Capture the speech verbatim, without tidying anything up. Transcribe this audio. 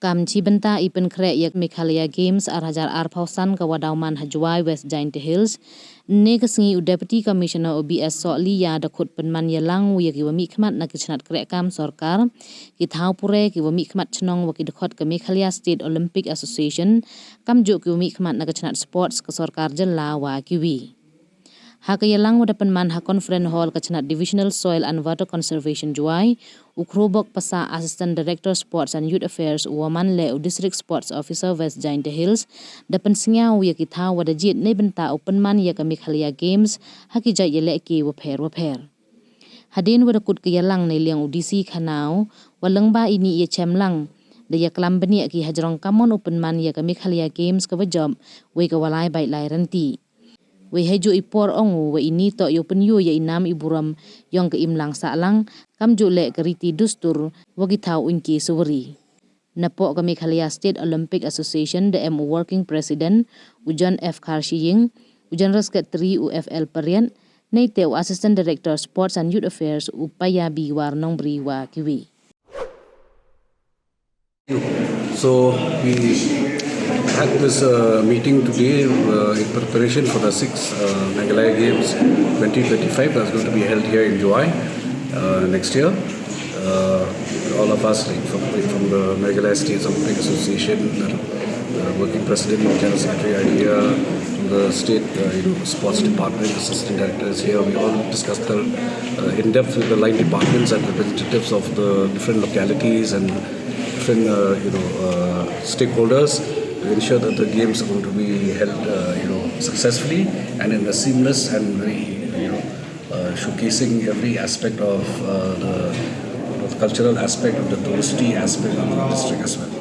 Kam chi bynta i pynkhreh ya Meghalaya Games ar hajar arphaw san ka wa daw man ha Jowai, West Jaintia Hills, ne ka sngi u Deputy Commissioner u B S Sohliya da khut pynman yalang u ya ki wa mihkhmat na ki chnat kreh kam sorkar, ki thaw pure, ki wa mihkhmat chnong wa ki dkhot ka Meghalaya State Olympic Association, kamjooh ki wa mihkhmat na ka chnat sports ka sorkar jylla wa kiwi. Ha ka yalang wa da pynman ha Conference Hall ka chnat Divisional Soil and Water Conservation Jowai, u Khrobok Passah, Assistant Director Sports and Youth Affairs, u wa man leh u District Sports Officer West Jaintia Hills, da pynsngew u ya ki thaw wa da jied ne bynta u pynman ya ka Meghalaya Games ha ki jait yalehke wapher wapher. Hadien wa da kut ka yalang ne liang u D C Khanaw, wa lyngba ini ya chem lang, da ya klam bniah ki hajrong kamon u pynman ya ka Meghalaya Games ka wa jop, wei ka wa lai bait lai rynti. Wei hajooh i por ong u wa ini toh yow pynyoo ya i nam i burom yong ka imlang sahlang, kamjooh leh ka riti dustur wa ki thaw uiñke suwari. Napoh ka Meghalaya State Olympic Association da em u Working President, u John F Kharshiing, u General Secretary, u F L Pariat, neite u Assistant Director Sports and Youth Affairs, u Paya B War Nongbri wa kiwi. So we had this uh, meeting today uh, in preparation for the sixth uh, Meghalaya Games twenty twenty-five that's going to be held here in Jowai uh, next year. Uh, all of us, like, from, from the Meghalaya States Olympic Association, the, the working president, general secretary idea, from the state, uh, you know, sports department, assistant directors here, we all discussed the, uh, in depth with the line departments and representatives of the different localities and different, uh, you know, uh, stakeholders to ensure that the games are going to be held, uh, you know, successfully and in a seamless and very, you know, uh, showcasing every aspect of uh, the, the cultural aspect, of the touristy aspect, of the district as well.